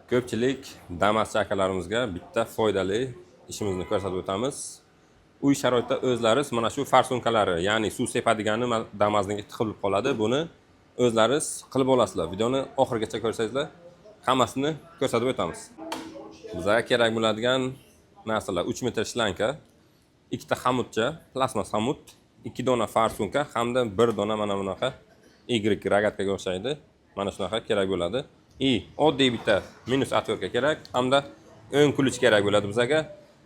Ko'pchilik Damaschi akalarimizga bitta foydali ishimizni ko'rsatib o'tamiz. Uy sharoitida o'zlariz mana shu форсунка lari, ya'ni suv sepadigani Damazniki tiqilib qoladi. Buni o'zlariz qilib olasizlar. Videoni oxirigacha ko'rsangizlar, hammasini ko'rsatib o'tamiz. Bizga kerak bo'ladigan narsalar: 3 metr шланга, ikkita xomutcha, plastmas xomut, ikki dona форсунка hamda bir dona mana bunaqa Y рогаткаga o'xshaydi. Mana shunaqa kerak bo'ladi. И oddiy bitta minus отвертка kerak hamda o'ng ключ kerak bo'ladi bizga.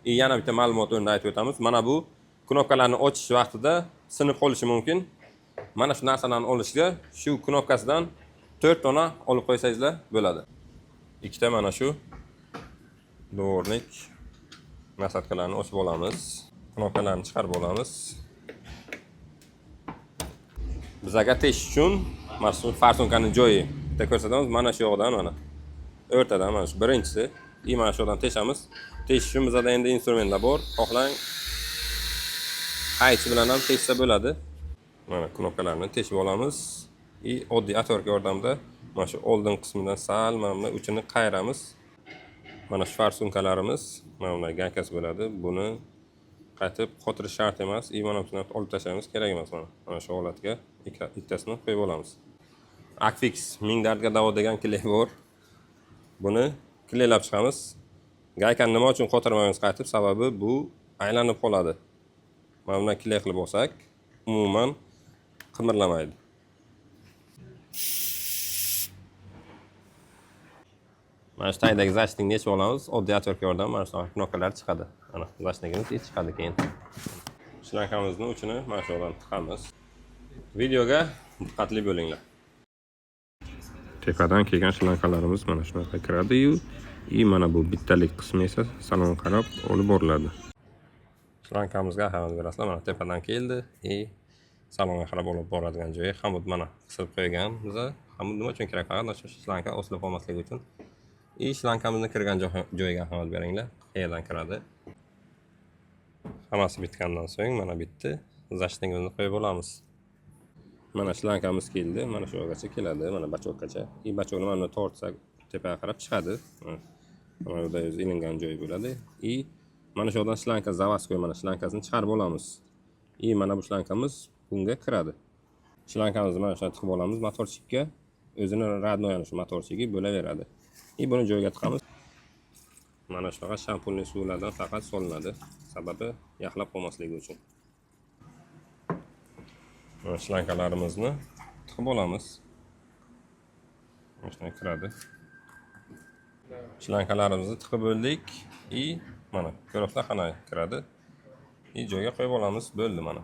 И yana bitta ma'lumot o'rnida aytib o'tamiz. Mana bu knopkalarni ochish vaqtida sinib qolishi mumkin. Mana shu narsalarni olishga shu knopkasidan 4 dona olib qo'ysangizlar bo'ladi. Ikkita mana shu дворник насадка larni ochib olamiz. Knopkalarni chiqarib olamiz. Bizaga teshish uchun mana shu форсунка ni joyi bitta ko'rsatamiz. Mana shu yoqdan, mana o'rtadan, mana shu birinchisi и mana shu yoqdan teshamiz. Teshish uchun bizada endi instrumentlar bor. Xohlang, qaychi bilan ham teshsa bo'ladi. Mana knopkalarni teshib olamiz и oddiy отвертка yordamida mana shu oldin qismidan sal mana bunday uchini qayiramiz. Mana shu форсунка larimiz mana bunday гайка si bo'ladi. Buni qaytib qotirish shart emas и mana buni olib tashlaymiz, kerak emas mana. Mana shu holatga ikkitasini qo'yib olamiz. Akfix ming dardga davo degan клей bor. Buni клей lab chiqamiz. Гайка ni nima uchun qotirmaymiz qaytib? Sababi bu aylanib qoladi. Mana bundan клей qilib olsak, umuman qimirlamaydi. Mana shu tagidagi защитник ni yechib olamiz. Oddiy отвертка yordamida mana shunaqa knopkalar chiqadi. Mana защитник imiz chiqadi keyin. Шланга mizni uchini mana shu yoqdan tiqamiz. Videoga diqqatli bo'linglar. Tepadan kelgan шланга larimiz mana shunaqa kiradi-yu, и mana bu bittalik qismi esa salon qarab olib boriladi. Шланга mizga ahamiyat berasizlar, mana tepadan keldi и salonga qarab olib boradigan joyi xomut mana qisib qo'ygan biza. Xomut nima uchun kerak? Faqat shu шланга osilib qolmasligi uchun. И шланга mizni kirgan joyiga ahamiyat beringlar. Qayerdan kiradi? Hammasi bitgandan so'ng mana bitdi. Защитник imizni qo'yib olamiz. Mana шланга miz keldi. Mana shu yoqgacha keladi, mana бачок gacha. И бачок ni mana tortsak, tepaga qarab chiqadi. Mana bu yerda o'zi ilingan joyi bo'ladi. И mana shu yoqdan шланга заводской mana шланга sini chiqarib olamiz. И mana bu шланга miz bunga kiradi. Шланга mizni mana shunday tiqib olamiz моторчик ka. O'zini родной ana shu моторчик i bo'laveradi. И buni joyiga tiqamiz. Mana shunaqa shampunli suvlardan faqat solinadi. Sababi yaxlab qolmasligi uchun. Mana шланга larimizni tiqib olamiz. Mana shunday kiradi. Шланга larimizni tiqib bo'ldik и mana ko'ryapsizlar, qanday kiradi. И joyga qo'yib olamiz, bo'ldi mana.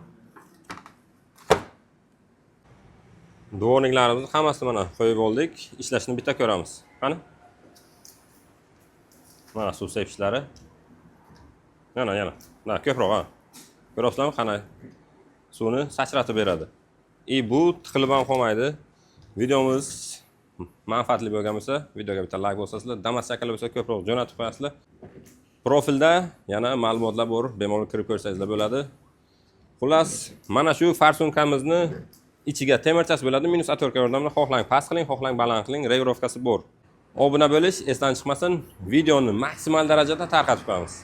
Дворник larimizni hammasini mana qo'yib oldik. Ishlashini bitta ko'ramiz. Qani? Mana suv sepishlari. Yana, yana. Na, ko'proq ha. Ko'ryapsizlarmi, qanday suvni sachratib beradi. И bu tiqilib ham qolmaydi. Videomiz manfaatli bo'lgan bo'lsa, videoga bitta like bosasizlar, Damas akalar bo'lsa ko'proq jo'natib qo'yasizlar. Profilda yana ma'lumotlar bor, bemalol kirib ko'rsangizlar bo'ladi. Xullas, mana shu форсунка mizni ichiga temirchasi bo'ladi, minus отвертка yordamida xohlang past qiling, xohlang baland qiling, регулировка si bor. Obuna bo'lish esdan chiqmasin, videoni maksimal darajada tarqatib qo'yamiz.